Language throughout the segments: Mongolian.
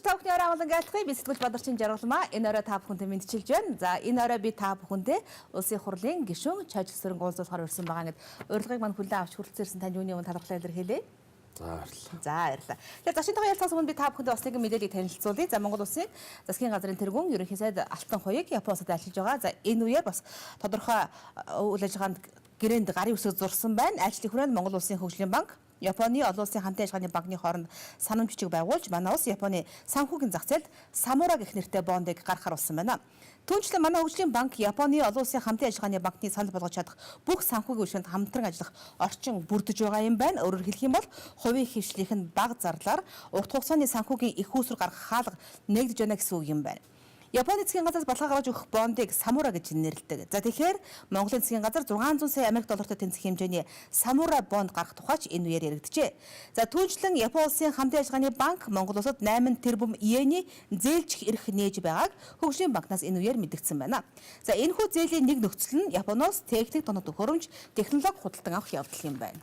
Та бүхний орой амгалан айлтгая. Би сэтгүүлч Бадарчин Жаргалмаа. Энэ орой та бүхэнтэй мэндчилж байна. За, энэ орой би та бүхэндээ Улсын хурлын гишүүн Чойжил Сүрэнг уулзуулахаар урьсан байгаа. Ингээд урилгыг мань хүлээн авч хүрэлцэн ирсэн танд юуны өмнө талархлаа илэрхийлье. За, баярлалаа. За, баярлалаа. Тэгэхээр зочинтойгоо ярилцахаас өмнө би та бүхэндээ бас нэгэн мэдээллийг танилцуулъя. За, Монгол Улсын засгийн газрын тэргүүн ерөнхий сайд Алтан Хуяг Япон улсад айлчилж байгаа. За, энэ үеэр бас тодорхой үйл ажиллагаанд гэрээнд гарын үсэг зурсан байна. Айлчлалын хүрээнд Монгол Улсын хөгжлийн банк Японы олон улсын хамтын ажиллагааны банкны хооронд санамж бичиг байгуулж, манай улс Японы санхүүгийн зах зээлд Самура гэх нэртэй бондыг гаргахар болсон байна. Түүнчлэн манай хөгжлийн банк Японы олон улсын хамтын ажиллагааны банкны санал болгож чадах бүх санхүүгийн үйлчлэгэнд хамтран ажиллах орчин бүрдэж байгаа юм байна. Өөрөөр хэлэх юм бол хувийн хвшлийнх нь бага зарлаар урт хугацааны санхүүгийн их үүсвэр гаргах хаалга нээгдэж байна гэсэн үг юм байна. Японы засгийн газраас баталгаа гаргаж өгөх бондыг Самура гэж нэрлэдэг. За, тэгэхээр Монголын засгийн газар 600 сая Америк доллартай тэнцэх хэмжээний Самура бонд гаргах тухай ч энэ үеэр яригджээ. За, түүнчлэн Япон улсын хамтын ажиллагааны банк Монгол улсад 8 тэрбум иений зээлжих эрх нээж байгааг хөгжлийн банкнаас энэ үеэр мэдэгдсэн байна. За, энэхүү зээлийн нэг нөхцөл нь Японоос техник донод төхөөрөмж, технологи худалдан авах явдал юм байна.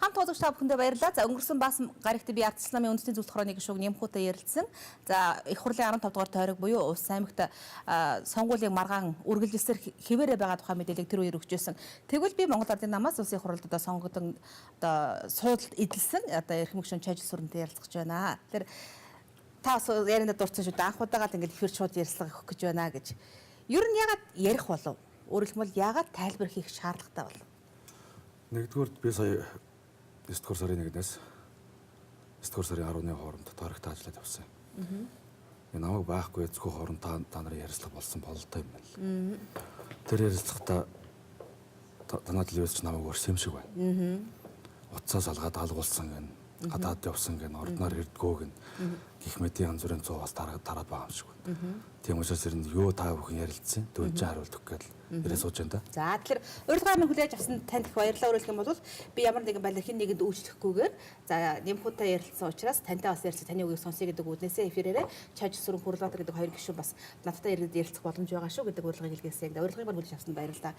Хамт уулзагч та бүхэндээ баярлалаа. За, өнгөрсөн бас гарагт би Ардчилсан намын үндэсний зөвлөх хорооны гишүүн Нямхуутай ярилцсан. За, их хурлын 15 дугаар тойрог буюу Увс аймагт сонгуулийн маргаан үргэлжилсээр хэвээрээ байгаа тухай мэдээллийг тэр үеэр өгчээсэн. Тэгвэл би Монгол Ардын намаас улсын хурлд одоо сонгогдсон, одоо суудалд эдэлсэн одоо эрхэм гишүүн Чойжил Сүрэнтэй ярилцах гэж байна. Тэгэхээр та бас яриандаа дурдсан шүү дээ. Анх удаага л ингээд эфир шууд ярилцлага өгөх гэж байна гэж. Ер нь яагаад ярих болов? Өөрөөр хэлбэл яагаад тайлбар хийх шаардлагатай болов? Нэгдүгээр, би сая 9 дугаар сарын 1-ээс 9 дугаар сарын 10-ны хооронд тойрогтой ажиллаад явсан. Энэ намайг байхгүй зөвхөн хооронд та нарын ярилцлага болсон бололтой юм байна. Тэр ярилцлагатаа танаа телевиз ч намайг өрсөн юм шиг байна. Утсаа салгаад алгуулсан гэн, гадаад явсан гэн, ордноор ирдгөө гэн гэх мэт янз бүрийн цуу бас тараад байгаа юм шиг байна. Тийм учраас ер нь юу та бүхэн ярилцсан дөржин хариулт өгөх гээд ирээ сууж байна да. За, тэгэхээр урилгаар минь хүлээж авсан танд их баярлалаа. Өөрөөр хэлэх юм бол би ямар нэгэн байдлаар хэн нэгэнд үйлчлэхгүйгээр, за, Нямхуутай ярилцсан учраас тантай бас ярилцсан, таны үгийг сонсъё гэдэг үүднээсээ эфирээрээ Чойжил Сүрэн, Хүрлбаатар гэдэг хоёр гишүүн бас надтай ирээд ярилцах боломж байгаа шүү гэдэг урилгыг илгээсэн. Урилгыг маань хүлээж авсанд баярлалаа.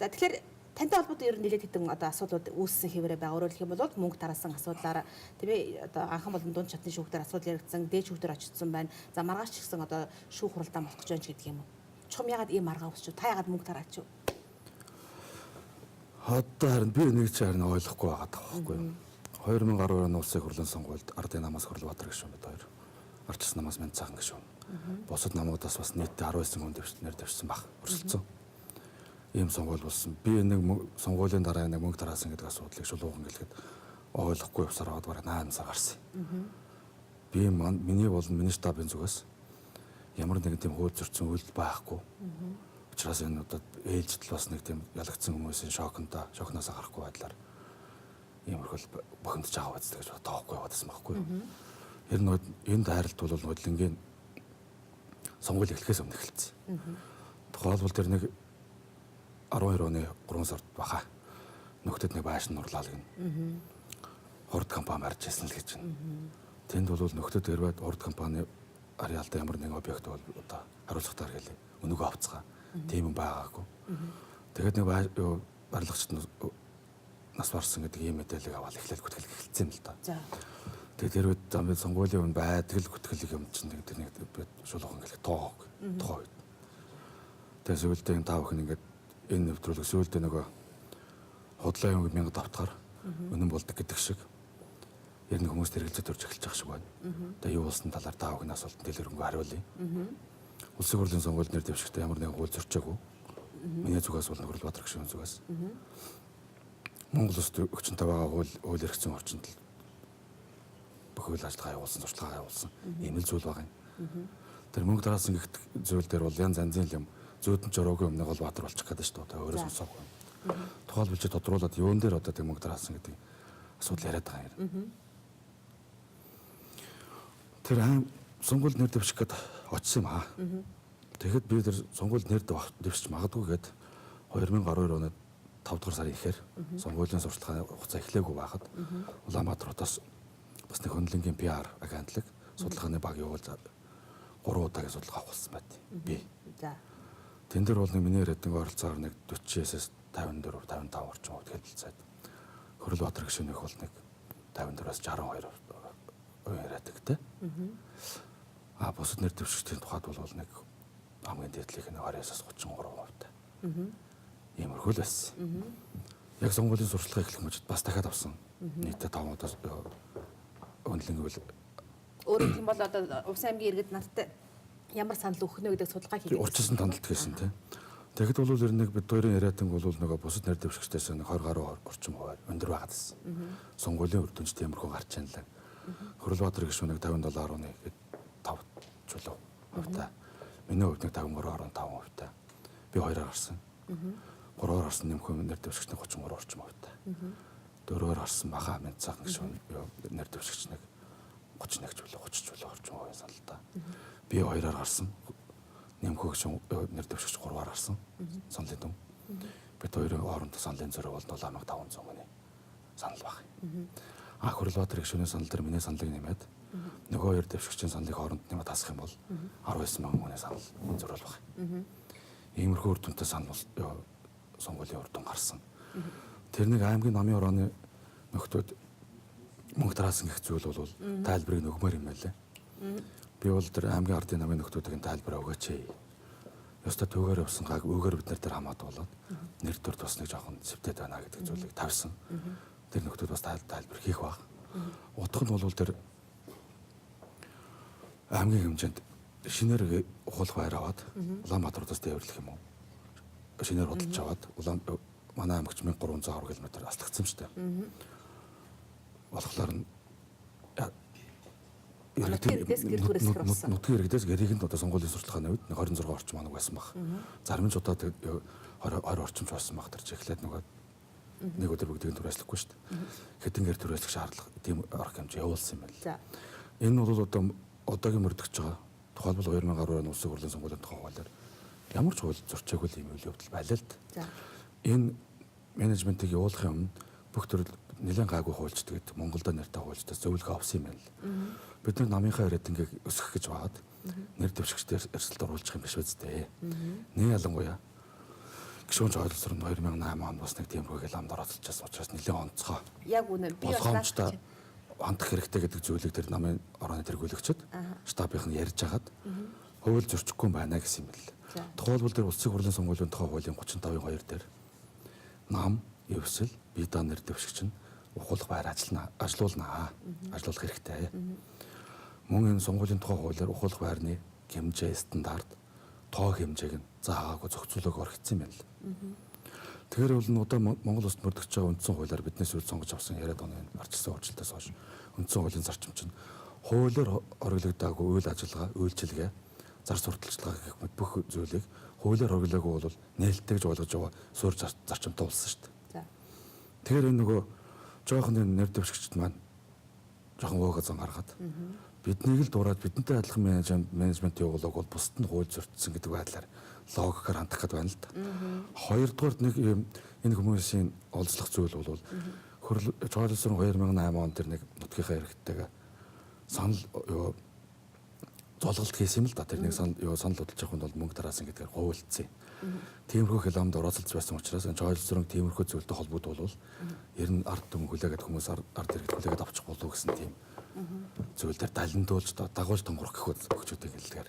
За, тэгэхээр тантай холбоотой ер нь нэлээд хэдэн одоо асуудлууд үүссэн хэвээрээ байгаа. Өөрөөр хэлэх юм бол мөнгө тараасан асуудлаар, тийм ээ, одоо анхан болон дунд шатны шүүхтэр асуудал яригдсан, дээд шүүхтэр очсон байна. За, маргааш ч гэсэн одоо шүүх хуралдаан болох гэж байна ч гэдэг юм уу. Чухам яагаад ийм маргаан өсч, та яагаад мөнгө тараач вэ? Одоо харин би нэг ч харин ойлгохгүй байгаа байхгүй юу. 2012 оны улсын хурлын сонгуульд Ардын намаас Хүрлбаатар гишүүн бид хоёр. Ардчилсан намаас Мэнд цагаан гишүүн. Бусад намуудаас бас нийтдээ 19 хүн нэр дэвшсэн баг. Өрсөлдсөн. Ийм сонгуул болсон. Би нэг сонгуулийн дараа нэг мөнгө тараасан гэдэг асуудлыг шулуухан гэлэхэд ойлгохгүй явсаар аваад бараг 8 сар гарсан. Би миний болон миний штабын зүгээс ямар нэгэн тийм хууль зөрчсөн үйлдэл байхгүй. Учираас энэ одоо ээлжидэл бас нэг тийм ялагдсан хүмүүсийн шоконда шокноос гарахгүй байдлаар ийм өрхөл бохимдож байгаа биз гэж тоохгүй яваадсан байхгүй юу. Ер нь энэ дайралт бол нудлангийн сонгуул эхлэхээс өмнө эхэлсэн. Тухайлбал тэр нэг 12 оны 3 сард баха. Нөхдөд нэг байшин нурлаа л гэнэ. Хурд компани барьж ирсэн л гэж байна. Тэнд бол нөхдөд ирвээд хурд компани ареалтай ямар нэгэн объект бол одоо хариуцлагатай гэлээ. Өнөөгөө авцгаа. Тийм юм байгаагүй. Тэгээд нэг барилгачд нас барсан гэдэг ийм мэдээллийг аваад эхлээл гүтгэл эхэлсэн юм л да. Тэгээд тэр үед замын сонгуулийн өмнө байдаг л гүтгэл юм чинь тэр нэг шулуухан гэлэх тоог тухайн үед. Тэгээд сүүлдээ энэ та бүхэн ингээд энэ нэвтрүүлэг сүүлдээ нөгөө худлаа юм 1000 давтахаар үнэн болдог гэдэг шиг ер нь хүмүүс тэргэлзээ төрж эхэлж байгаа шиг байна. Тэгээ юу болсон талаар та бүхэн асуултанд дэлгэрэнгүй хариулъя. Улсын хурлын сонгуульд нэр дэвшихдээ ямар нэгэн хууль зөрчөөгүй. Миний зүгээс бол Нөхөрлбаатар гишүүн зүгээс. Монгол улсад хүчинтэй байгаа хууль эрх зүйн орчинд л бүх үйл ажиллагаа явуулсан, туршлагаа явуулсан ийм л зүйл байгаа юм. Тэр мөнгө тараасан гэх зүйл дээр бол янз янзын юм зүүдэн жороогийн өмнө гол Баатар болчих гэдэг шүү дээ. Өөрөө сонсоогүй. Тухайлбал чи тодруулаад юун дээр одоо тэг мөнгө тараасан гэдэг асуудал яриад байгаа юм. Тэр аим сонгуульд нэр дэвших гээд очсон юм аа. Тэгэхэд би тэр сонгуульд нэр дэвшиж магадгүй гээд 2012 оны 5 дугаар сарын ихээр сонгуулийн сурталчилгааны хугацаа эхлээгүй байхад Улаанбаатар хотоос бас нэг хөндлөнгийн PR агентлаг судалгааны баг явуулж 3 удаагийн судалгаа авахулсан байт. Би. За. Тэн дээр бол нэг миний рейтинг ойролцоогоор нэг 49-ээс 54, 55 орчим хувьд хэлэлцээд Хөрөлбаатар гишүүнийх бол нэг 54-аас 62% рейтингтэй. А бусад нэр дэвшигчдийн тухайд бол нэг хамгийн дээдлийнх нь 29-аас 33%-тай. Иймэрхүү л байсан. Яг сонгуулийн сурчлага эхлэх мөчид бас дахиад авсан. Нийтдээ 5 удаа өнлөн гэвэл өөрөөр хэлбэл бол одоо Увс аймгийн иргэд надтай ямар санал өгөх нэ гэдэг судалгаа хийгээд урьдчилсан тандалт хийсэн тийм. Тэгэхэд бол ер нь нэг бид хоёрын рейтинг бол нөгөө бусад нэр дэвшигчдээс нэг 20 гаруй орчим хувиар өндөр байгаад байсан. Сонгуулийн үр дүнч тиймэрхүү гарч ийн лээ. Хөрөлбаатар гишүүн нэг 57.5 чулуу хувьтай. Миний хувьд нэг 53.5 хувьтай. Би хоёроор гарсан. Гурваар гарсан нэмхүү нэр дэвшигч нэг 33 орчим хувьтай. Дөрвөөр гарсан баха мэд цаахан гишүүн нэр дэвшигч нэг 31 чулуу 30 чулуу орчим хувийн саналтай. Би хоёроор гарсан. Нэмхүү гишүүн нэр дэвшигч гурваар гарсан. Саналын дүн. Бид хоёрын хоорондох саналын зөрүү бол 7500 хүний санал баг. А Хөрөлбаатар гишүүний санал дээр миний саналыг нэмээд нөгөө хоёр дэвшигчийн саналыг хооронд нэмээд хасах юм бол 19,000 хүний санал зөрүүл баг. Иймэрхүү үр дүнтэй санал бол сонгуулийн үр дүн гарсан. Тэр нэг аймгийн намын хорооны нөхдүүд мөнгө тараасан гэх зүйл бол тайлбарыг нөгмөр юм байлээ. Би бол тэр аймгийн ардын намын нөхдүүдийн тайлбар өгөөч. Ёстой төвөөр явсан гаг өгөөр бид нар тэр хамаат болоод нэр төр бас нэг жоохон сэвтэд байна гэдэг зүйлийг тавьсан. Тэр нөхдүүд бас тайлбар хийх баг. Утга нь бол тэр аймгийн хэмжээнд шинээр ухуулах байр аваад Улаанбаатараас дээвэрлэх юм уу? Шинээр худалдаж аваад Улаан манай аймагч 1310 км аслагдсан шүү дээ. Болохоор нь нутгийн иргэдээс гэрийг нь одоо сонгуулийн сурталчилгааны үед 26 орчим хоног байсан баг. Зарим ч удаа 20 орчимч байсан баг. Тэр чи эхлээд нөгөө нэг өдөр бүгдийг түрээслэхгүй шүү дээ. Хэдэн гэр түрээслэх шаардлага тийм арга хэмжээ явуулсан юм байна. Энэ бол одоо одоогийн мөрдөгч байгаа. Тухайлбал 2012 оны улсын хурлын сонгуулийн тухай хуулиар ямар ч хууль зөрчөөгүй юм үйл явдал байлаа л да. Энэ менежментийг явуулахын өмнө бүх төрөл нэлээд гайгүй хуульчдаг гэдэг Монголдо нэртэй хуульчдаас зөвлөгөө авсан юм байна л. Бид нар намынхаа рейтингийг өсгөх гэж байгаад нэр дэвшигчдээр эрсдэлд оруулах юм биш үсттэй. Нэг ялангуяа гишүүн ойлсрон 2008 онд бас нэг тиймэрхүү хэл амд оролцож учраас нэлээд онцгой. Яг үнэ би бас хандах хэрэгтэй гэдэг зүйлийг тэр намын орооны тэргүүлэгчид штабынх нь ярьж хагаад хууль зөрчихгүй байна гэсэн юм бэл. Тухайлбал тэр улсын хурлын сонгуулийн тухай хуулийн 35-ын 2 дээр нам, эвсэл, бие даан нэр дэвшигч нь ухуулах байр ажиллуулнаа. Ажиллуулах хэрэгтэй. Мөн энэ сонгуулийн тухай хуулиар ухуулах байрны хэмжээ, стандарт, тоо хэмжээг нь заагаагүй зохицуулаг орхицсан юм байна л. Тэгэхээр бол одоо Монгол улсад мөрдөгч байгаа үндсэн хуулиар бидний сүүл сонгож авсан яриад оны арчилсан өөрчлөлтөөс хойш үндсэн хуулийн зарчим чинь хуулиар хориглогдоогүй үйл ажиллагаа, үйлчилгээ, зар сурталчилгаа гэх мэт бүх зүйлийг хуулиар хориглоогүй бол нээлттэй гэж ойлгож байгаа суурь зарчимтай болсон шүү дээ. Тэгэхээр энэ нөгөө жоохон энэ нэр дэвшигчд маань жоохон ууга зан гаргаад биднийг л дуурайд бидэнтэй адилхан менежмент явуулаг бол бусд нь хууль зөрчсөн гэдэг байдлаар логикоор хандах гээд байна л да. Хоёрдугаар нэг юм энэ хүмүүсийн олзлох зүйл бол Чойлсон 2008 он тэр нэг нутгийнхаа иргэдтэйгээ санал золголт хийсэн юм л да. Тэр нэг санал санал бодолж явах нь бол мөнгө тараасан гэдгээр говьлцсан. Тиймэрхүү хэл амд орооцолж байсан учраас энэ Чойлсон тиймэрхүү зүйлтэй холбогдвол ер нь ард түмэн хүлээгээд хүмүүс ард иргэд хүлээгээд авчих болов гэсэн тийм зүйл дээр далиндуулж дагуулж тонгорох гэх өгчүүдийг хэлдгээр.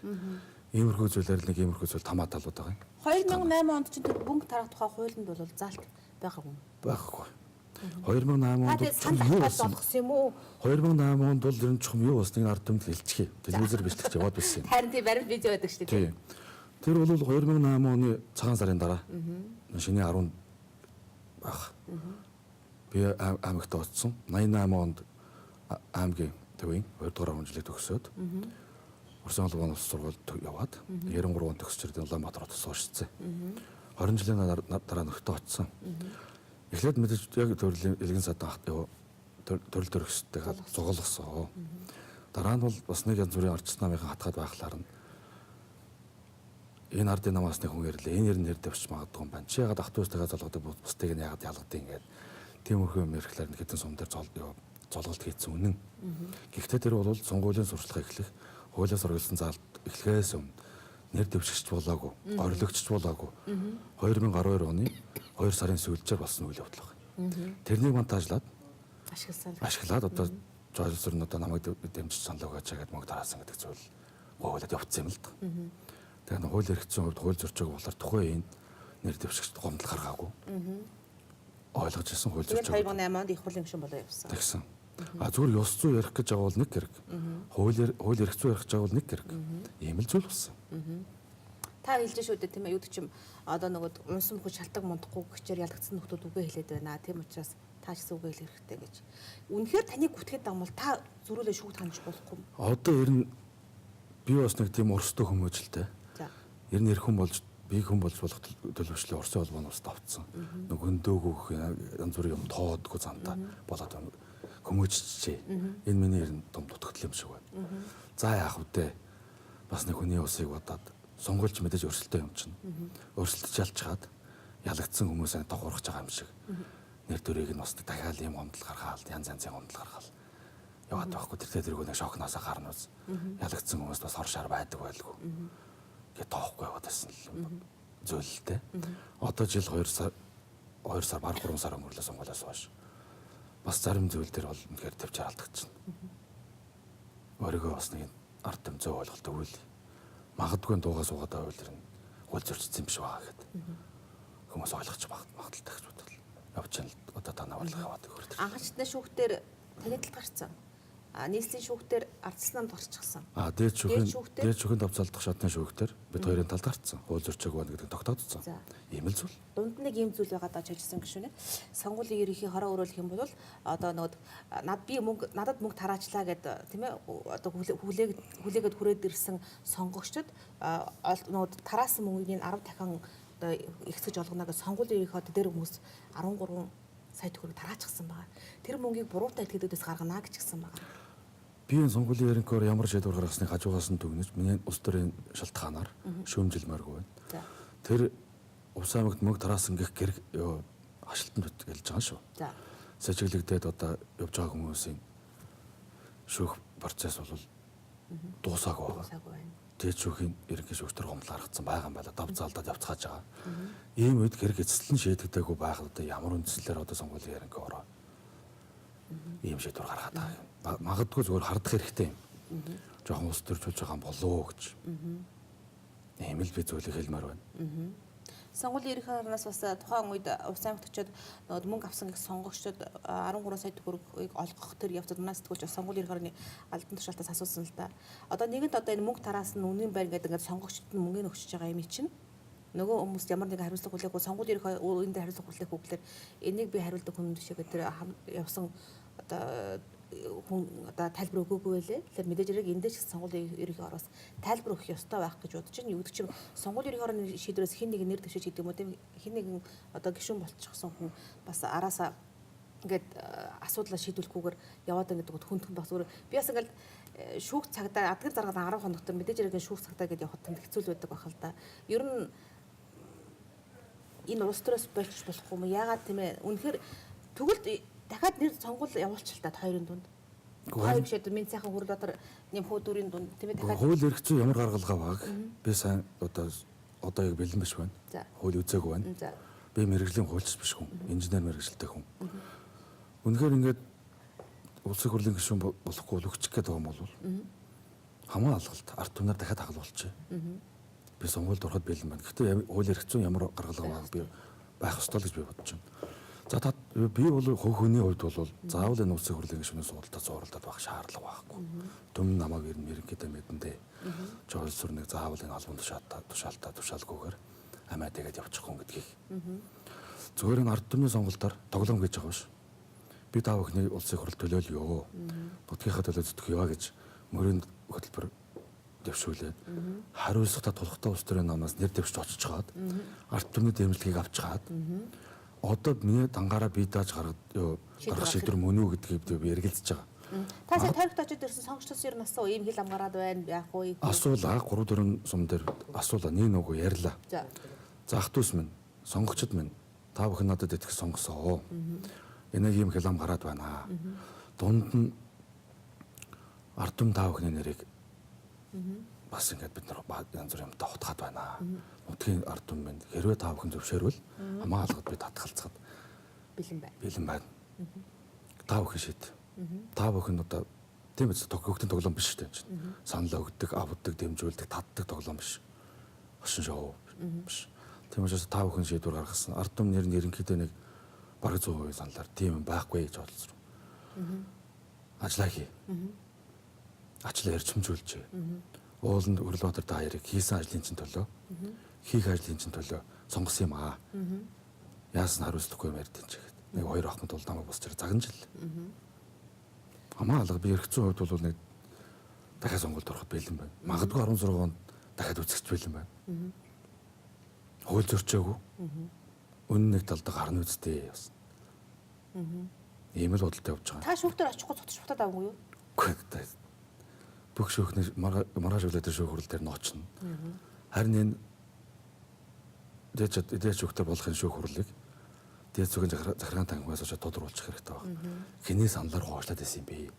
Иймэрхүү зүйлээр л нэг иймэрхүү зүйл тамаа талууд байгаа юм. 2008 онд чинь тэр мөнгө тарах тухай хуулинд бол заалт байгаагүй юм. Байхгүй. 2008 онд санал болгосон юм уу? 2008 онд бол ер нь чухам юу болсныг ард түмэнд хэлчихье. Телевизээр бичлэгч яваад байсан юм. Харин тийм баримт видео байдаг шүү дээ. Тийм. Тэр бол 2008 оны цагаан сарын дараа шинэ 10 байх. Би аймагт очсон. 88 онд аймгийн төвийн 2 дугаар агуулжлыг төгсөөд Орсын холбооны улс сургуульд яваад 93 онд төгсч ирдэн Улаанбаатар хотод суурьшсан. 20 жилийн дараа нөхдөд очсон. Эхлээд мэдээж яг төрлийн элгэн садан төрөл төрөстэй зугалгасан. Дараа нь бол бас нэг янз бүрийн арчс намынхан хатгаад байхлаар нь энэ ардын намаас нэг хүн ирлээ. Энэ нэр дэвшиж магадгүй юм байна. Чи ягаад ах дүүстэйгээ золгодог бусдыг нь ягаад ялгадیں ингээд тиймэрхүү юм ярихлаар нэг хэдэн сум дээр золголт хийсэн үнэн. Гэхдээ тэр бол сонгуулийн сурчлага эхлэх хуулиас оргилсан заалт эхлэхээс өмнө Нэр дэвшигч болоогүй, горлогч болоогүй. 2012 оны 2 сарын сүүлчээр болсон үйл явдал байна. Тэрнийг монтажлаад ашигласан. Ашиглаад одоо Жолсор нь одоо намайг дэмжиж санал өгөөч гэдэг мөнгө тараасан гэдэг зүйл гуйлаад явцсан юм л да. Тэгэхээр хууль эрх зүйн хувьд хууль зөрчөөг болохоор тухайн энэ нэр дэвшигчд гомдол гаргаагүй. Ойлгож ирсэн хууль зөрчөөг. 2008 онд их хурлын гишүүн болоо явсан. Тэгсэн. А зүгээр ёс зүй ярих гэж байгаа бол нэг хэрэг. Хууль эрх зүй ярих гэж байгаа бол нэг хэрэг. Ийм л зүйл болсон. Та хэлж шүү дээ, тийм ээ, юу гэдэг чим одоо нөгөө унсан мөхөд шалтак мундахгүй гэчээр ялгцсан нөхдүүд үгээ хэлээд байна. Тийм учраас та ч гэсэн үгээ хэлэх хэрэгтэй гэж. Үнэхээр таныг гүтгэхэд байгаа юм бол та зөрүүлээ шүүгд хандж болохгүй. Одоо ер нь би бас нэг тийм урстай хүмүүжлтэй. За. Ер нь эр хүн болж би хүн болж болох төлөвшлөө Оросын холбооны улсад автсан. Нэг өндөөгөө янз бүрийн юм тоодгүй замдаа болоод хүмүүжчихжээ. Энэ миний ер нь том дутагдал юм шиг байна. За яах вэ? Бас нэг хүний усыг бодоод сонгуульч мэдээж өрсөлдөөн юм чинь. Өрсөлдөж ялчгаад ялагдсан хүмүүсээ тохиорхож байгаа юм шиг. Нэр төрийг нь бас дахиад ийм гомдол гаргаал, янз янзын гомдол гаргаал. Яваад байхгүй тэр тэргүү нэг шокноосоо гарна үз. Ялагдсан хүмүүс бас хор шар байдаг байлгүй. Гэ тоохгүй яваад байсан зүйл л дээ. Одоо жил 2 сар 2 сар баг 3 сар өнгөрлөө сонгуулиас хойш. Бас зарим зүйл дээр бол үнэхээр төвчээр алдагдчихна. Өөрийгөө бас нэг ард түмэн зөв ойлголт өгвөл магадгүй дуугаа суугаад байвал тэр нь хууль зөрчсөн юм биш байгаа гэхэд хүмүүс ойлгож магадaltaй гэж бодлоо. Явж л одоо та наварлага яваад өгөр. Анхчтны шүүхтэр таны талд гарцсан. Нийслэлийн шүүхтэр ардчилсан намд гарчихсан. Дээд шүүхийн давцаалдах шатны шүүхтэр бид хоёрын талд гарцсан. Хууль зөрчөөг байна гэдэг тогтоодсон. Ийм л зүйл. Дунд нэг ийм зүйл байгаа даа чажсан гişүнэ. Сонгуулийн ерөнхий хороо өрөөлөх юм бол одоо нөгөө над би мөнгө надад мөнгө тараачлаа гэд тийм ээ одоо хүлээгээд хүрээд ирсэн сонгогчдод нөгөө тараасан мөнгийг 10 дахин одоо ихсгэж олгоно гэж сонгуулийн ерөнхий дээр хүмүүс 13 сая төгрөг тараачихсан байгаа. Тэр мөнгийг буруутай этгээдүүдээс гаргана гэж гисэн байгаа. Би энэ сонгуулийн ерөнхийөр ямар шийдвэр гаргасныг хажуугаас нь дүгнэж миний улс төрийн шалтгаанаар шүүмжилмээргүй байна. Тэр Увс аймагт мөнгө тараасан гэх гэрэг хашилтанд хэлж байгаа шүү. За. Сэжиглэгдээд одоо явж байгаа хүмүүсийн шүүх процесс бол дуусаагүй байгаа. Тэгээд шүүхийн ерөнхий шүүгчдэр гомдол гаргацсан байгаа юм байна. Дав заалдаад явцгааж байгаа. Ийм үед гэрэг эцэслэн шийдэгдээгүй байхад одоо ямар үндслээр одоо сонгуулийн ерөнхий ороо ийм шийдвэр гаргаад байгаа юм. Магадгүй зүгээр хардах хэрэгтэй юм. Жохон улс төржүүлж байгаа юм болов уу гэж. Ийм л би зүйлийг хэлмээр байна. Сонгуулийн ерөнхий орноос бас тухайн үед Увс аймагт очиод нөгөө мөнгө авсан гэх сонгогчдод 13 сая төгрөгийг олгох тэр явцад манай сэтгүүлч сонгуулийн ерөнхий орны албан тушаалтаас асуусан л да. Одоо нэгэнт одоо энэ мөнгө тараасан нь үнэн байна гэдэг ингээд сонгогчдод нь мөнгөний өгчөж байгаа юм чинь нөгөө хүмүүс ямар нэгэн хариуцлага хүлээхгүй сонгуулийн ерөнхий энэ дээр хариуцлага хүлээхгүй гэхлээр энийг би хариулдаг хүн биш гэх тэр явсан одоо хүн одоо тайлбар өгөөгүй байлээ. Тэгэхээр мэдээж хэрэг энэ дээр ч сонгуулийн ерөнхий ороос тайлбар өгөх ёстой байх гэж бодож байна. Юу гэдэг чинь сонгуулийн ерөнхий орны шийдвэрээс хэн нэгэн нэр дэвшиж гэдэг юм уу тийм хэн нэгэн одоо гишүүн болчихсон хүн бас араасаа ингээд асуудлаа шийдвэрлэхгүйгээр яваад байгаа гэдэг хүн бас зүгээр би бас ингээд шүүх цагдаа адгар заргал 10 хоногт мэдээж хэрэг шүүх цагдаа гэдээ явахад тэнд хэцүү л байдаг байх л да. Ер нь энэ улс төрөөс болчих болохгүй юм. Яагаад тийм ээ? Үнэхээр тэгвэл дахиад нэр сонгуул явуулчих л та хоёрын дунд. Хоёр биш ээ минь сайхан Хүрэлбаатар нэмхүү дүрийн дунд тийм ээ дахиад хууль эрх зүй ямар гаргалгаа байгааг би сайн одоо яг бэлэн биш байна. Хууль үзээгүй байна. Би мэргэжлийн хуульч биш хүн, инженер мэргэжилтэй хүн. Үнэхээр ингээд улсын хурлын гишүүн болохгүй бол өгчих гээд байгаа юм бол хамаа алгалт ард түмнээр дахиад хагалуулчих. Би сонгуульд ороход бэлэн байна. Гэхдээ хууль эрх зүйн ямар гаргалгаа байгааг би байх ёстой л гэж би бодож байна. За та би бол хувь хүний хувьд бол заавал энэ улсын хурлын гишүүний суудалтаа зууралдаад байх шаардлага байхгүй. Түмэн намайг ер нь ерөнхийдөө мэдэндээ. Жолсор сүрнийг заавал энэ албан тушаалтаа тушаалгүйгээр амиа тэгээд явчих хүн гэдгийг. Зүгээр энэ ард түмний сонголтоор тоглоом гэж байгаа биш. Би та бүхний улсын хурал төлөөлөё. Нутгийнхаа төлөө зүтгэе гэж мөрөнд хөтөлбөр дэвшүүлээд хариуцлагатай тулхтай улс төрийн намаас нэр дэвшиж очиж чаад ард түмний дэмжлэгийг авч чаад одоо миний дангаараа бие дааж гаргах шийдвэр мөн үү гэдгийг би эргэлзэж байгаа. Та сая тойрогт очиж ирсэн сонгогчдоос ер нь асуу ийм хил амгараад байна яах вэ? Асуулаа 3 4 сум дээр асуулаа нэг нөгөө ярьлаа. За ах дүүс минь сонгогчд минь та бүхэн надад итгэх сонгосоо. Энийг ийм хил ам гараад байна. Дунд нь ард түмэн та бүхний нэрийг Бас ингээд бид нар янз бүрийн юмтай хутгаад байна. Нутгийн ард түмэнд хэрвээ та бүхэн зөвшөөрвөл хамаа алгад би татгалцахад бэлэн байна. Бэлэн байна. Та бүхэн шийд. Та бүхэн одоо тийм биз хүүхдийн тоглоом биш шүү дээ чинь. Санал өгдөг, авдаг, дэмжүүлдэг, татдаг тоглоом биш. Хошин шоу биш. Тийм учраас та бүхэн шийдвэр гаргасан. Ард түмэн нэр нь ерөнхийдөө нэг бараг 100% саналаар тийм юм байхгүй гэж бодолцсон. Ажлаа хий. Ажлаа эрчимжүүлж. Ууланд Хөрөлбаатар та хоёрыг хийсэн ажлын чинь төлөө, хийх ажлын чинь төлөө сонгосон юм аа. Яасан хариуцлахгүй юм ярьд энэ чихэд. Нэг хоёр ахмад бол намайг босч загнаж л. Хамаа алга би эрх зүйн хувьд бол нэг дахиад сонголт ороход бэлэн байна. Магадгүй 16 онд дахиад үзэгч бэлэн байна. Хууль зөрчөөгүй. Үнэн нэг талдаа гарна үсттэй бас. Ийм л бодолтой явж байгаа. Та шүүхтэр очихгүй цутж бутаад авгүй юу? Үгүй. Бүх шүүхнэр маргааш өглөө дээр шүүх хурал дээр ноочно. Харин энэ дээд шүүхтэр болох энэ шүүх хурлыг дээд зүгийн захиргаан танхимаас очоод тодруулчих хэрэгтэй байна. Хэний саналаар хоошлаад байсан юм бэ?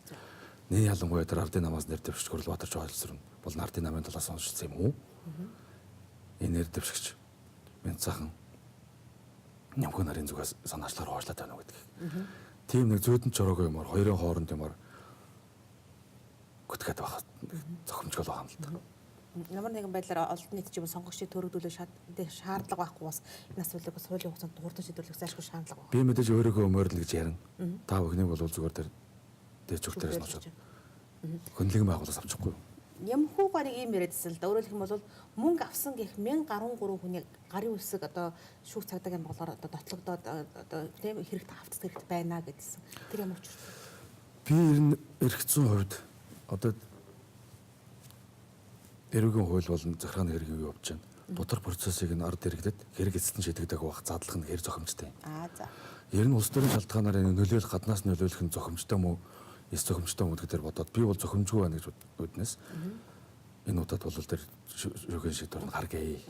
Нэг ялангуяа тэр ардын намаас нэр дэвшигч Хөрөлбаатар Жохолсрон бол ардын намын талаас уншсан юм уу? Энэ нэр дэвшигч Мэнцаахан Нямхүн нарын зүгээс санаачлаар хоошлаад байна уу гэдгийг. Тийм нэг зүйдэн чороогүй юмар хоёрын хооронд юмар гүтгээд байх зохимжгүй байгаа юм л да. Ямар нэгэн байдлаар олон нийт ч юм сонгогчдыг төрөгдүүлэх шаардлага байхгүй бас энэ асуудлыг бас хуулийн хугацаанд хурдан шийдвэрлэх зайлшгүй шаардлага байна. Би мэдээж өөрийгөө өмөрл гэж ярина. Та бүхнийг бол зүгээр тэр дээд зүгтэрээс ночоод хөндлөгийн байгууллагаас авчихгүй юу? Ямхүү гарыг ийм яриадсэн л да. Өөрөөр хэлэх юм бол мөнгө авсан гэх 1013 хүний гарын үсэг одоо шүүх цагдаагийн боглоор одоо дотлогдоод одоо тийм хэрэгт автц хэрэгт байна гэдсэн. Тэр ямар учиртай? Би ер нь эрх зүйн хувьд одоо эрүүгийн хууль болон захиргааны хэрэг юу явж байна. Дотор процессыг нь ард иргэдэд хэрэг эцэст нь шийдэгдэх байх задлах нь хэр зохимжтой юм. Аа за. Ер нь улс төрийн шалтгаанаар энэ нөлөөлөх гаднаас нөлөөлөх нь зохимжтой мó эс зохимжтой мó гэдэг дээр бодоод би бол зохимжгүй байна гэж үднэс. Энэ удаад бол тэр шүүхийн шийдвэр нь гаргая.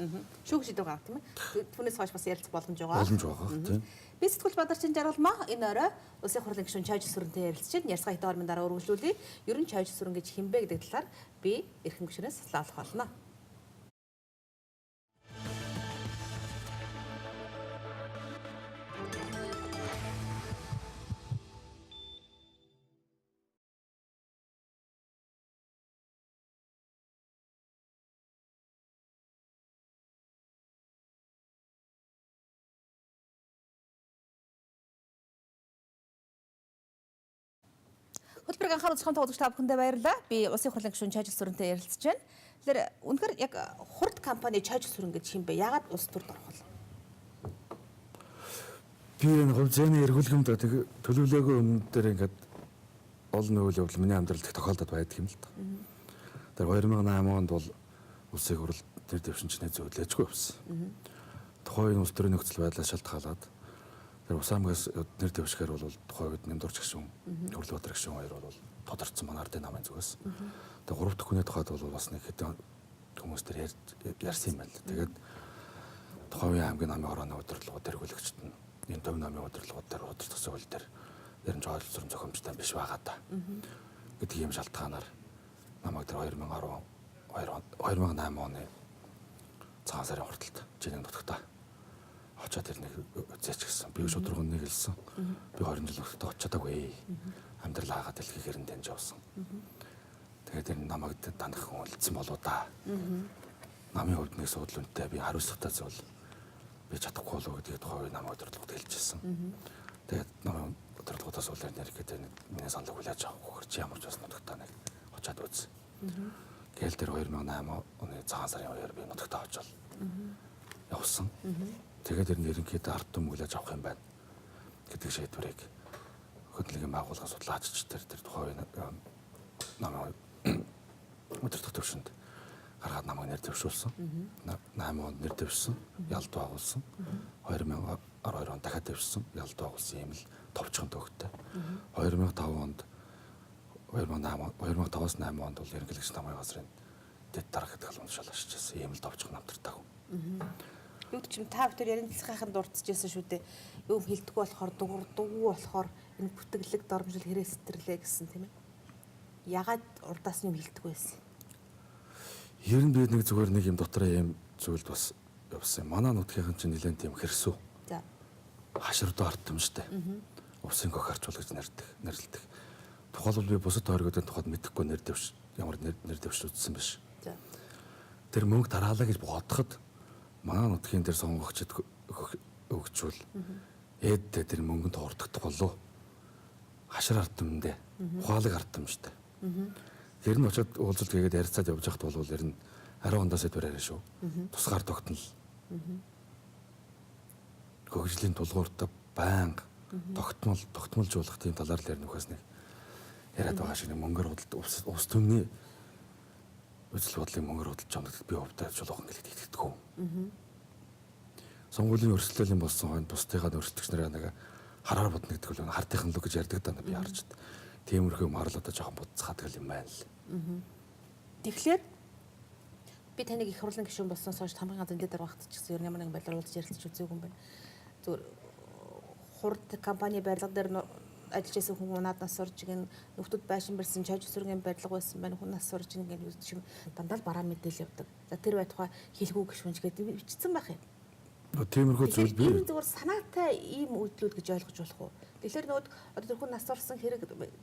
Шүүх шийдвэр гаргах тийм ээ. Түүнээс хойш бас ярилцах боломж байгаа. Боломж байгаа тийм. Би сэтгүүлч Бадарчин Жаргалмаа энэ орой Улсын хурлын гишүүн Чойж Сүрэнтэй ярилцж байна. Ярьцгаа хэдэн ормын дараа өргөжлүүлье. Ер нь Чойж Сүрэн гэж хэн бэ гэдэг талаар би эрхэм гишүүнээс судлаа олох болно. Хөтөлбөрийг анхаарал үзэх үзэгч та бүхэндээ баярлалаа. Би Улсын хурлын гишүүн Чойж Сүрэнтэй ярилцж байна. Тэгэхээр үнэхээр яг хурд компани Чойж Сүрэн гэж хэм бэ? Яагаад улс төрд орох вэ? Би энэ хувь зээний эргүүлгэмд төлөвлөгөө өмнө дээр ингээд олон үйл явдал миний амьдралд их тохиолдод байдаг юм л та. Тэр 2008 онд бол улсын хурал тэр дэвшинчнээ зөвлөжгүй явсан. Тухайн улс төрийн нөхцөл байдлаас шалтгаалаад тэр Ус аймгаас нэр дэвшгээр бол тухайн үед Нэмдурч гишүүн, Хөрөлбаатар гишүүн хоёр бол тодорцсон манай ардын намын зүгээс. Тэгээ 3 дахь хүний тухайд бол бас нэг хэдэн хүмүүс тэр ярьсан юм байна л. Тэгээд тухайн үеийн аймгийн намын хорооны удирдлагууд эргүүлэгчд нь энэ төв намын удирдлагууд дээр удирдах зөвлөл дээр ер нь жоолцсон зохимжтой биш байгаа та гэдэг ийм шалтгаанаар намайг тэр 2010 2008 оны цагаан сарын хурдалд жилийн нутагта очоод тэр нэг үзээч гэсэн. Би шудраг нэг хэлсэн. Би 20 жил нутагта очиж чадаагүй. Амьдрал хаагаа дэлхийг хэрэн таньж явсан. Тэгээд тэр намайг таних хүн үлдсэн болоо да. Намын хувьд нэг суудлын үнэтэй би хариуцлагатай зүйл би чадахгүй болов гэдгийг тухайн үе намайг удирдлагууд хэлжсэн. Тэгээд намын удирдлагуудаас улаар нэр гэдэг миний саналыг хүлээж авах чи ямар ч бас нутагта нэг очоод үз. Гээл тэр 2008 оны цагаан сарын үеэр би нутагта очоод явсан. Тэгээд тэр ерөнхийдөө ард түмэн хүлээж авах юм байна гэдэг шийдвэрийг хөдөлгөөний байгууллага судлаач тэр тухайн үеийн намын удирдах төвшөнд гаргаад намайг нэр дэвшүүлсэн. 8 онд нэр дэвшсэн, ялд байгуулсан. 2012 онд дахиад дэвшсэн, ялд байгуулсан юм л товчхон төгттэй. 2005 онд 2005-аас 8 онд бол ерөнхийлөгч намын газрын дэд дарга гэдэг албан тушаал ашигласан. Ийм л товчхон намтартай хүн. Юу ч юм та бүхэн ярилцлагынханд дурдчихсэн шүү дээ. Юм хилдэггүй болохоор дугуй болохоор энэ бүтгэлэг дормжил хэрэгстэрлээ гэсэн тийм ээ. Ягаад урдаас нь юм хилдэггүй байсан? Ер нь би нэг зүгээр нэг юм дотор юм зүйлд бас явсан. Манай нутгийн чинь нэлээд тийм хэрсүү. За. Хаширдуу ард түмштэй. Усын гох харчуул гэж нэрлэдэг. Тухайлбал би бусад тойргуудын тухайд мэдэхгүй нэр дэвш ямар нэр дэвш үзсэн биш. За. Тэр мөнгө тараалаа гэж бодоход манай нутгийн дээр сонгогчд өгчүүл ээд тэр мөнгөнд хуурдагдах болов. Хашир ард түмэндээ. Ухаалаг ард түмштэй. Тэр нь очиод уулзалт хийгээд ярилцаад явж байхад бол ер нь ариун ондоо сэдвэр яриа шүү. Тусгаар тогтнол. Хөгжлийн тулгууртаа байнга тогтмолжуулах тийм талаар л ярих нөхөөс нэг яриад байгаа шиг нэг мөнгөөр худалд улс түмний үзэл бодлын мөнгөөр худалдаж авна гэдэгт би хувьдаа чулуухан гэлээд итгэдэг. Сонгуулийн өрсөлдөлийн болсон хойно бусдыгаа өрсөлдөгч нараа нэг хараар бодно гэдэг бол хартынхан л гэж ярьдаг даа би харж байна. Тиймэрхүү юм харлаа жоохон бодцгаадаг юм байна л. Тэгэхээр би таныг их хурлын гишүүн болсноос хойш тамгын газрын дэд дарга багт ч гэсэн ер нь ямар нэгэн байдлаар уулзаж ярилцаж үзээгүй юм байна. Зүгээр хурд компани барилга дээр ажиллаж байсан хүн унаад нас орж гин, нөхдүүд байшин барьсан, чаж өсөргийн барилга байсан байна, хүн нас орж гин гэж юм дандаа л бараа мэдээлэл явдаг. За тэр байтугай хэлгүй гишүүн ч гэдэг бичсэн байх юм. Тиймэрхүү зүйл би энэ зүгээр санаатай ийм үйлдэлүүд гэж ойлгож болох уу? Тэгэхээр нөгөө одоо тэр хүн нас орсон хэрэг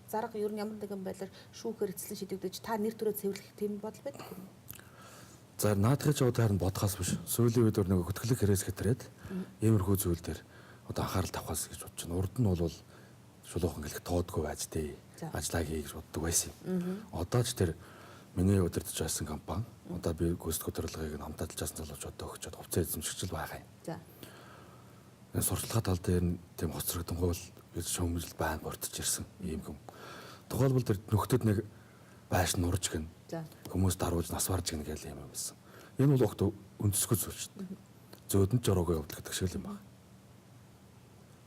зарга ер нь ямар нэгэн байдлаар шүүхээр эцэслэн шийдэгдэж та нэр төрөө цэвэрлэх тийм бодол байдаг юм уу? За наадхын ч одоо харин бодхоос биш. Сүүлийн үед нөгөө хөтгөлөх хэрэгс хэтрээд иймэрхүү зүйл дээр одоо анхаарал тавихаас гэж бодож байна. Урд нь бол шулуухан гэлэх тоодгүй байж тээ. Ажлаа хий гэж боддог байсан юм. Одоо ч тэр миний удирдах байсан компани одоо би гүйцэтгэх удирдлагыг нь хамт ажиллаж байсан залуучуудад өгчөөд хувьцаа эзэмшигч л байгаа юм. За. Энэ сурталчилгаа тал дээр нь тийм хоцрогдсон хууль гэж шүүмжил байнга уртж ирсэн ийм юм. Тухайлбал тэр нөхдүүд нэг байш нурж гин. Хүмүүс даруулж нас барж гин гэл юм байсан. Энэ бол огт өндөсгөл зүйл шүү дээ. Зөөдөнд жороогүй явдал гэдэг шиг л юм байна.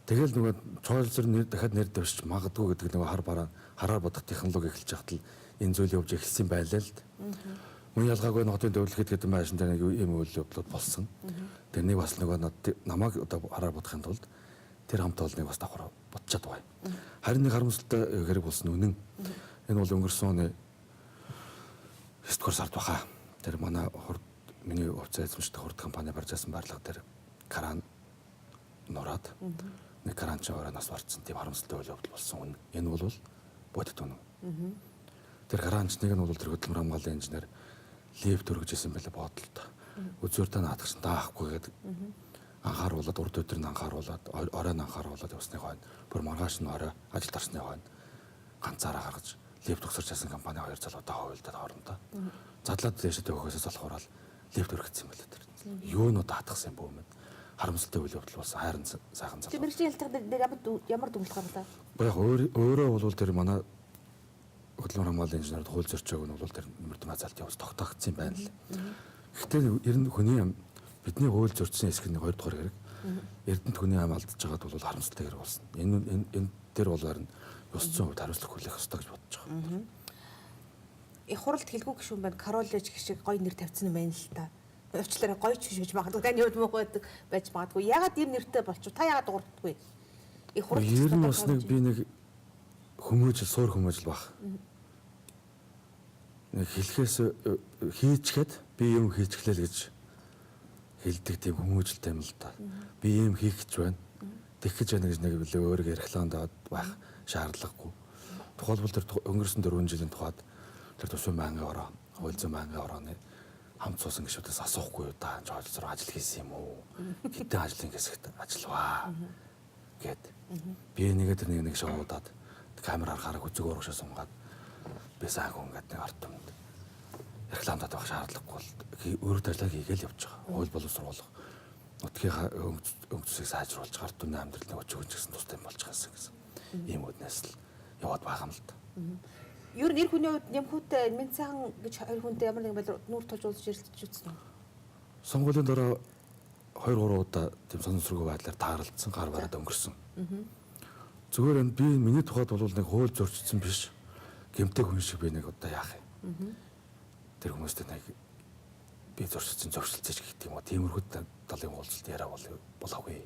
Тэгэл нөгөө цойлсор нэр дахиад нэр дэвшиж магадгүй гэдэг нөгөө хар бараа хараар бодох технологи эхэлж байхад л энэ зүйл явж эхэлсэн байлаа л. Мөн ялгаагүй нотын төвлөрөхөд гэдэг байшин дээр нэг ийм үйл явдлууд болсон. Тэрнийг бас нөгөө намайг одоо хараар бодохын тулд тэр хамт олныг бас давхар бодчаад байгаа юм. Харин нэг харамсалтай хэрэг болсон үнэн. Энэ бол өнгөрсөн оны 9 дугаар сард баха. Тэр манай хурд миний хувьцаа эзэмшдэг хурд компани барьж байсан барилга дээр кран нураад нэг кранчи орой нас барцсан тийм харамсалтай үйл явдал болсон үнэн. Энэ бол бодит үнэн. Тэр кранчныг нь бол тэр хөдөлмөр хамгааллын инженер лифт өргөж исэн байлаа бодлоо. Үзүүртээ наадах чинь даахгүй гэдэг анхааруулад урд өдөр нь анхааруулад орой нь анхааруулад явсны хойно бүр маргааш нь орой ажилд орсны хойно ганцаараа гаргаж лифт төгсөрч байсан компани хоёр залуутай ховлдод хоорондоо задлаад дээшээ төгөхөөсөө залхуураад лифт өргөцсөн байлаа тэр. Юу нь даатгсан юм бүү мэд. Харамсалтай үйл явдал болсон. Хайрын сайхан залуу. Тэр мэргэжлийн ялтах дээр ямар дүгнэлт гаргалаа? Яг өөрөө бол тэр манай хөдөлмөр хамгааллын инженерд хууль зөрчөөг нь бол тэр мөрдөм хазаалт явж тогтоогдсон юм байна л. Гэхдээ ер нь хүний ам бидний хууль зөрчсөн хэсэг нь 2 дугаар хэрэг. Эрдэнэт хүний ам алдаж байгаад бол харамсалтай хэрэг болсон. Энэ энэ тэр бол харин ёс зүйн хувьд хариуцлага хүлээх ёстой гэж бодож байгаа. Их хуралд хэлгүй гишүүн байна. Королеж гişиг гоё нэр тавьсан юм байна л та. Уучлаарай гоё ч биш магадгүй таны хувьд муу байдаг байж магадгүй. Ягаад ийм нэртэй болчих? Та ягаад дуурддаггүй? Их хуралд ер нь бас нэг би нэг хүмүүжил суур хүмүүжил баг. Нэг хэлхээс хийчихэд би юм хийчихлээ л гэж хэлдэг тийм хүмүүжилтэй юм л да. Би юм хийх гэж байна. Тэгэх гэж байна гэж нэг билээ өөрийгөө рекламад байх шаардлагагүй. Тухайлбал тэр өнгөрсөн 4 жилийн тухайд тэр төсвийн байнгын ороо, хууль зүйн байнгын орооны хамт суусан гишүүдээс асуухгүй юу да. Жолцоор ажил хийсэн юм уу? Хэдэн ажлын хэсэгт ажиллаваа гэд. Би нэгэ тэр нэг шоудаад камер харахаараа хүзэг урагшаа сунгаад би сайн хүн гэдэг нэг ард түмэнд рекламадад байх шаардлагагүй бол өөрөд ажлаа хийгээл явж байгаа. Хууль боловсруулах нутгийн өнгө зүйсийг сайжруулж ард түмний амьдрал нэг өчигч гэсэн тустай болж байгаа гэсэн ийм үднээс л яваад байгаа юм л да. Ер нь эр хүний хувьд нямхүүтэй минь сайхан гэж хоёр хүнтэй ямар нэгэн байдлаар нүүр тулж уулзаж ярилцж үзсэн үү? Сонгуулийн дараа 2 3 удаа тийм сонирхолтой байдлаар тааралдсан, гар бараад өнгөрсөн. Зүгээр энэ би миний тухайд бол нэг хууль зөрчсөн биш. Гэмтэй хүн шиг би нэг одоо яах юм. Тэр хүмүүстэй нэг би зөрчилсөн зөрчилцэж гэх юм уу. Тиймэрхүү талын уулзалт яриа болоогүй.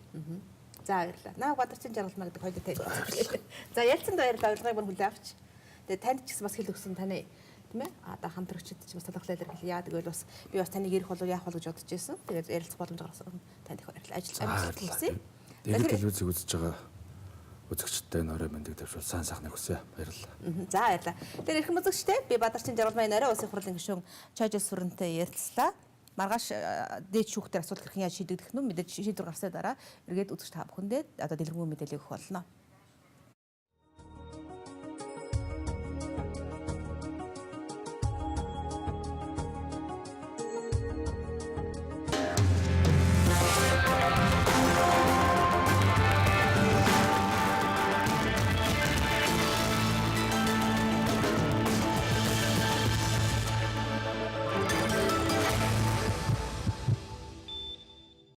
За баярлалаа. Наа Бадарчин жаргалмаа гэдэг хоёул танилцсан. За ярилцсанд баярлалаа. Урилгыг бүр хүлээн авч. Тэгээ танд ч гэсэн бас хэл өгсөн таны Тийм ээ? Одоо хамтрагчид ч бас талархлаа илэрхийлье. Яадаг вэ бас би бас таныг ирэх болов яах бол гэж бодож байсан. Тэгээд ярилцах боломж гаргасан. Танд их баярлалаа. Ажил амжилт хүсье. Тэгээд телевизийг үзэж байгаа үзэгчдэд нөрөө мэндийг төвшүүл сайн сайхныг хүсье. Баярлалаа. За баярлалаа. Тэр эрхэм үзэгчтэй би Бадарчин Жаргалмын орой улсын хурлын гишүүн Чожил Сүрэнтэй ярилцлаа. Маргааш дээд шүүхтэр асуудал хэрхэн яаж шийдэгдэх нь мэдээж шийдвэр гарсны дараа эргээд үзэгч та бүхэндээ одоо дэлгэрэнгүй мэдээлэл өгөх болно.